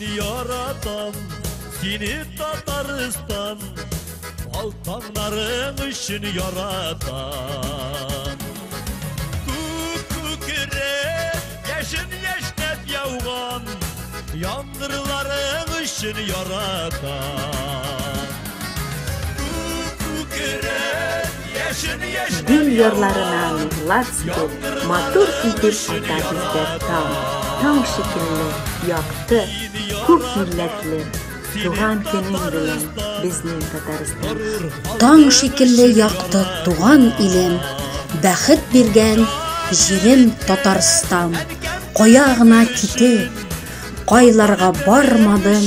Яратам сине, Татарстан, ал таңнарың өчен яратам. Күк күкрәп, яшен яшьнәп яуган яңгырларың өчен яратам. Күк күкрәп, яшен яшьнәп Идел ярларына нурлар сибеп, матур итеп ата бездә таң. Таң шикелле якты, күп милләтле, туган көнең белән, безнең Татарстан. Таң шикелле якты туган илем, бәхет биргән җирем Татарстан. Кая гына китеп, кайларга бармадым,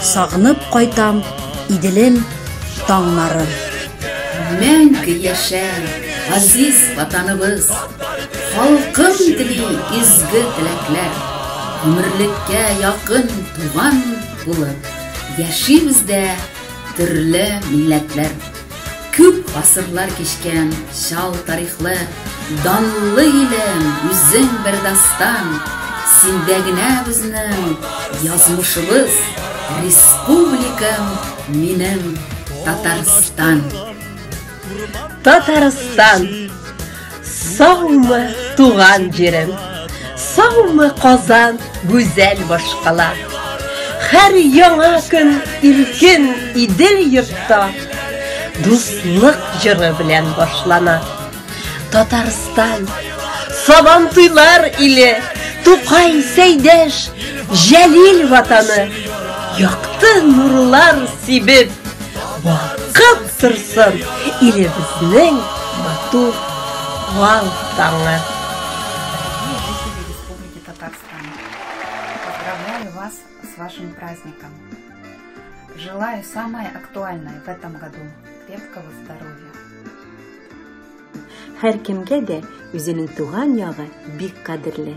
сагынып кайтам Иделем таңнарын. Мәңге яшә, газиз ватаныбыз! Халкым тели изге теләкләр. Гомерлеккә якын туган булып, яшибез дә төрле милләтләр. Күп гасырлар кичкән чал тарихлы, данлы илем, үзең бер дастан. Синдә генә безнең язмышыбыз, республикам минем Татарстан. Татарстан! Саумы, туган җирем! Саумы, Казан, гүзәл башкала! Һәр яңа көн иркен Идел йортта дуслык җыры белән башлана. Татарстан, Сабантуйлар иле, Тукай, Сәйдәш, Җәлил ватаны, якты нурлар сибеп, балкып торсын илебезнең матур ал таңы. Дорогие жители Республики Татарстан, поздравляю вас с вашим праздником. Желаю самое актуальное в этом году – крепкого здоровья. Һәркемгә дә үзенең туган ягы бик кадерле.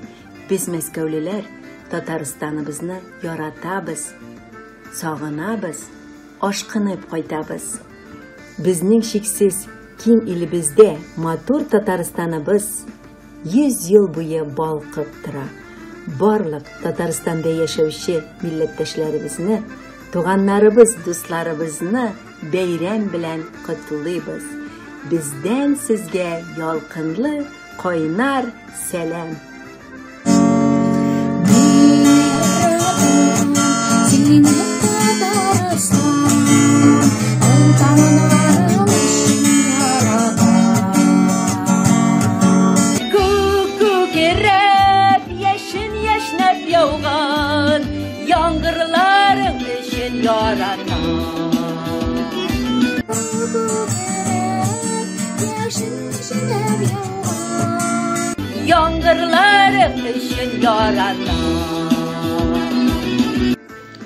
Без, мәскәүлеләр, Татарстаныбызны яратабыз, сагынабыз, ашкынып кайтабыз. Безнең чиксез киң илебездә матур Татарстаныбыз 100 ел буе балкып тора. Барлык Татарстанда яшәүче милләттәшләребезне, туганнарыбыз, дусларыбызны бәйрәм белән котлыйбыз. Бездән сезгә ялкынлы, кайнар сәлам. Сине, Татарстан, таңнарың өчен яратам. Күк күкрәп, яшен яшьнәп яуган яңгырларың өчен яратам. Күкрәп, яшен яшьнәп яуган Яңгырларың өчен яратам.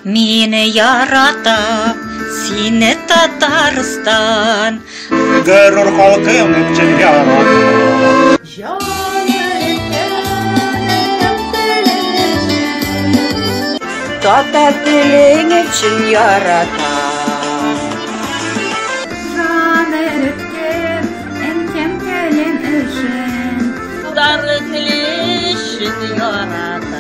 Мин яратам сине, Татарстан. Горур халкым өчен яратам. Җан өчен, татар телең өчен яратам. Җан эреткән әнкәм телең өчен, Татар теле өчен яратам.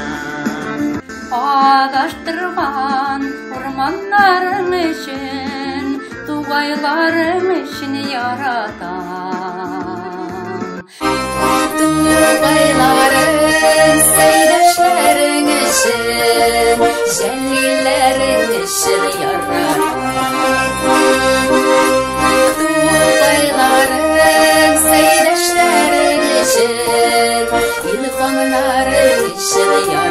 Адаштырган урманнарың өчен, тугайларың өчен яратам. Тугайларың, Сәйдәшләрең өчен, Җәлилләрең өчен яратам. Тугайларың, Сәйдәшләрең өчен, Илһамнарың өчен яратам.